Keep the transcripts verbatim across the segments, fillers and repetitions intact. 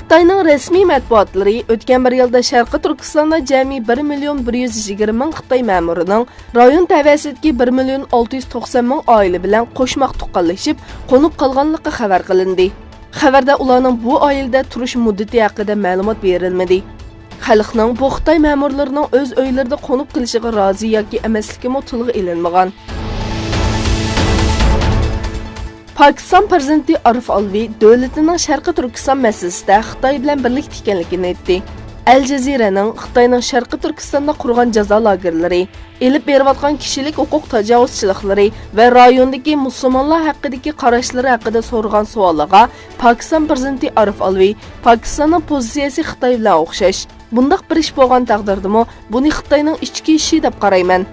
خىتاينىڭ رەسمىي مەتبۇئاتلىرى ئۆتكەن بىر يىلدا شەرقىي تۈركىستاندا جەمئىي بىر مىليون بىر يۈز يىگىرمە مىڭ خىتاي مەمۇرىنىڭ رايون تەۋەسىدىكى بىر مىليون ئالتە يۈز توقسان مىڭ ئائىلە بىلەن قوشماق تۇغقانلىشىپ، قونۇپ قالغانلىقى خەۋەر قىلىندى. خەۋەردە ئۇلارنىڭ بۇ ئائىلىدە تۇرۇش مۇددىتى ھەققىدە مەلۇمات بېرىلمىدى. خەلقنىڭ بۇ خىتاي مەمۇرلىرىنىڭ ئۆز ئۆيلىرىدە قونۇپ قېلىشىغا رازى ياكى ئەمەسلىكىمۇ تىلغا ئېلىنمىغان. پاكىستان پىرېزىدېنتى ئارىف ئالۋى دۆلىتىنىڭ شەرقىي تۈركىستان مەسىلىسىدە خىتاي بىلەن بىرلىكتە ئىكەنلىكىنى ئېيتتى. ئەل جەزىرەنىڭ خىتاينىڭ شەرقىي تۈركىستاندا قۇرغان جازا لاگېرلىرى، ئېلىپ بېرىۋاتقان كىشىلىك ھوقۇق تاجاۋۇزچىلىقلىرى ۋە رايوندىكى مۇسۇلمانلار ھەققىدىكى قاراشلىرى ھەققىدە سورىغان سوئاللارغا پاكىستان پىرېزىدېنتى ئارىف ئالۋى، پاكىستاننىڭ پوزىتسىيەسى خىتاي بىلەن ئوخشاش. بۇنداق بىر ئىش بولغان تەقدىردىمۇ، بۇنى خىتاينىڭ ئىچكى ئىشى دەپ قارايمەن.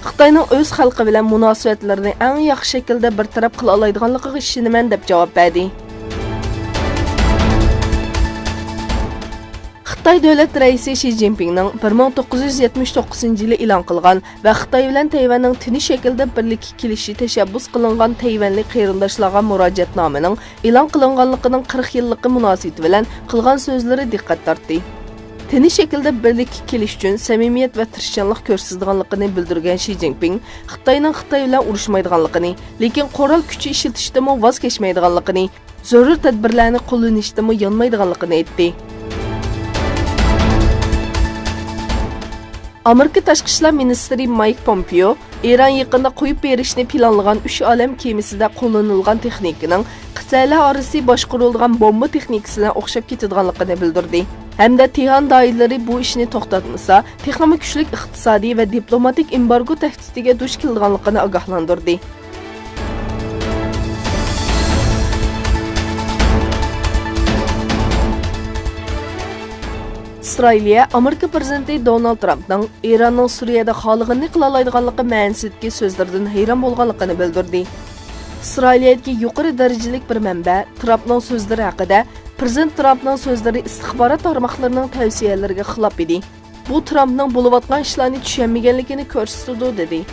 خىتاينىڭ ئۆز خەلقى بىلەن مۇناسىۋەتلىرىنى ئەڭ ياخشى شەكىلدە بىر تەرەپ قىلالايدىغانلىقىغا ئىشىنىمەن، دەپ جاۋاب بەردى. خىتاي دۆلەت رەئىسى شى جىنپىڭنىڭ بىر مىڭ توققۇز يۈز يەتمىش توققۇزىنچى يىلى ئېلان قىلغان ۋە خىتاي بىلەن تەيۋەننىڭ تىنچ شەكىلدە بىرلىككە كېلىشى تەشەببۇس قىلىنغان تەيۋەنلىك قېرىنداشلارغا مۇراجىئەتنامىنىڭ ئېلان قىلىنغانلىقىنىڭ قىرىق يىللىقى مۇناسىۋىتى بىلەن قىلغان سۆزلىرى دىققەت تارتتى. تىنچ شەكىلدە بىرلىككە كېلىش ئۈچۈن سەمىمىيەت ۋە تىرىشچانلىق كۆرسىتىدىغانلىقىنى بىلدۈرگەن شى جىنپىڭ خىتاينىڭ خىتاي بىلەن ئۇرۇشمايدىغانلىقىنى، لېكىن قورال كۈچى ئىشلىتىشتىنمۇ ۋاز كەچمەيدىغانلىقىنى، زۆرۈر تەدبىرلەرنى قوللىنىشتىنمۇ يانمايدىغانلىقىنى ئېيتتى. ئامېرىكا تاشقى ئىشلار مىنىستىرى مايك پومپېئو ئىران يېقىندا قويۇپ بېرىشنى پىلانلىغان ئۈچ ئالەم كېمىسىدە قوللىنىلغان تېخنىكىنىڭ قىتئەلەر ئارىسى باشقۇرۇلىدىغان بومبا تېخنىكىسى بىلەن ئوخشاپ كېتىدىغانلىقىنى بىلدۈردى ھەمدە تېھران دائىرىلىرى بۇ ئىشنى توختاتمىسا، تېخىمۇ كۈچلۈك ئىقتىسادىي ۋە دىپلوماتىك ئېمبارگو تەھدىتىگە دۇچ كېلىدىغانلىقىنى ئاگاھلاندۇردى. ئىسرائىلىيە ئامېرىكا پىرېزىدېنتى دونالد ترامپنىڭ ئىراننىڭ سۈرىيەدە خالىغىنىنى قىلالايدىغانلىقى مەنىسىدىكى سۆزلىرىدىن ھەيران بولغانلىقىنى بىلدۈردى. ئىسرائىلىيەدىكى يۇقىرى دەرىجىلىك بىر مەنبە ترامپنىڭ سۆزلىرى ھەققىدە، پىرېزىدېنت ترامپنىڭ سۆزلىرى ئىستىخبارات تارماقلىرىنىڭ تەۋسىيەلىرىگە خىلاپ ئىدى. بۇ ترامپنىڭ بولۇۋاتقان ئىشلارنى چۈشەنمىگەنلىكىنى كۆرسىتىدۇ، دېدى.